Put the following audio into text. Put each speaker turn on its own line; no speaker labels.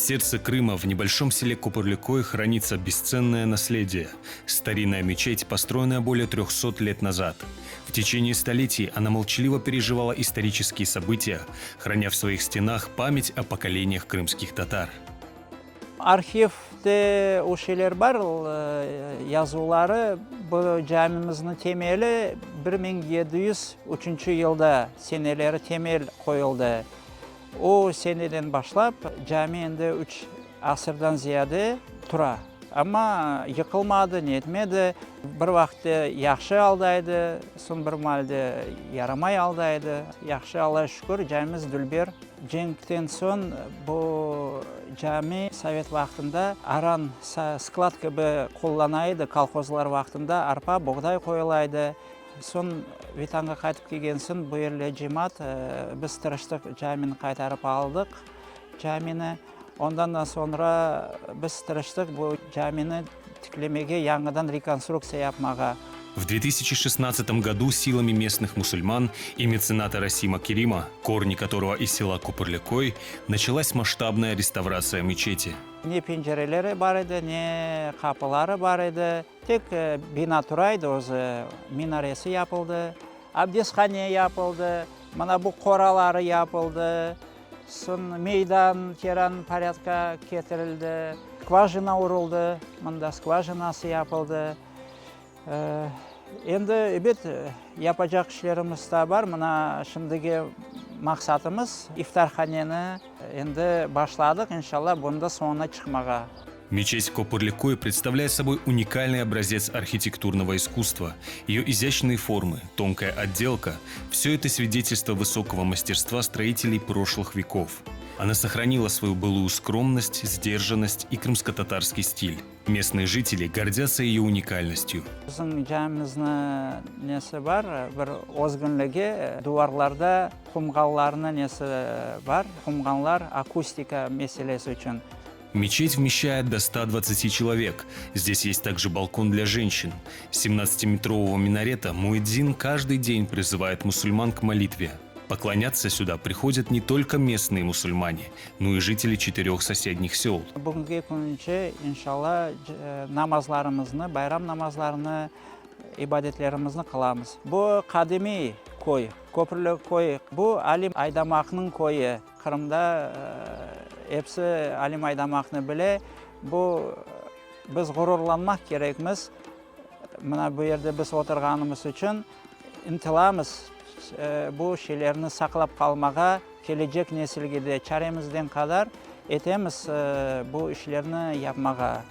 сердце Крыма, в небольшом селе Копырликой, хранится бесценное наследие – старинная мечеть, построенная более 300 лет назад. В течение столетий она молчаливо переживала исторические события, храня в своих стенах память о поколениях крымских татар.
Arhivde o şeyler bar, yazuvları, bu camimizniñ temeli 1703 yılda seneleri temel qoyuldı. O seneden başlap cami endi üç asırdan ziyade tura. Amma yıqılmadı, ne etmedi. Bir vaqıtte yahşı alda edi, soñ bir maalde yaramay alda edi. Yahşı, Alla şükür, camimiz dülber. Cenkten soñ bu cami sovet vaqtında aran, sklad kibi qullana edi, kolhozlar vaqtında arpa, boğday qoyula edi. Soñ Vetanğa qaytıp kelgen soñ bu yerle cemaat biz tırıştıq camini qaytarıp aldıq camini. Ondan da soñra biz tırıştıq bu camini tiklemege, yañıdan rekonstruktsiya yapmağa.
В 2016 году силами местных мусульман и мецената Расима Керима, корни которого из села Копырликой, началась масштабная реставрация мечети.
Ne pencereleri bar edi, ne qapıları bar edi. Tek bina tura edi özü, minaresi yapıldı, abdesthane yapıldı, mına bu qoraları yapıldı, soñ meydan teran porâdka ketirildi, skvajina uruldı, mında skvajinası yapıldı. Endi, ebet, yapacaq işlerimiz daa bar. Mına şimdiki maqsatımız, iftarhaneni endi başladıq, inşallah, bunı da soñuna çıqmağa.
Мечеть Копырликой представляет собой уникальный образец архитектурного искусства. Ее изящные формы, тонкая отделка – все это свидетельство высокого мастерства строителей прошлых веков. Она сохранила свою былую скромность, сдержанность и крымско-татарский стиль. Местные жители гордятся ее уникальностью.
Bizim camimizniñ nesi bar, bir özgünligi, duvarlarda qumğallarnıñ nesi bar, qumğanlar akustika meselesi içün.
Мечеть вмещает до 120 человек. Здесь есть также балкон для женщин. С 17-метрового минарета муэдзин каждый день призывает мусульман к молитве. Поклоняться сюда приходят не только местные мусульмане, но и жители четырех соседних сел.
Bugünki künce, inşalla, namazlarımıznı, bayram namazlarını, ibadetlerimizni qılamız. Bu qadimiy köy, Köpürli köy. Bu Alim Aydamaqnıñ köyü. Qırımda episi Alim Aydamaqnı bile. Bu, biz ğururlanmaq kerekmiz. Mına bu yerde biz oturğanımız içün ıntılamız bu şeylerni saqlap qalmağa, kelecek nesilge de çaremizden qadar etemiz bu işlerni yapmağa.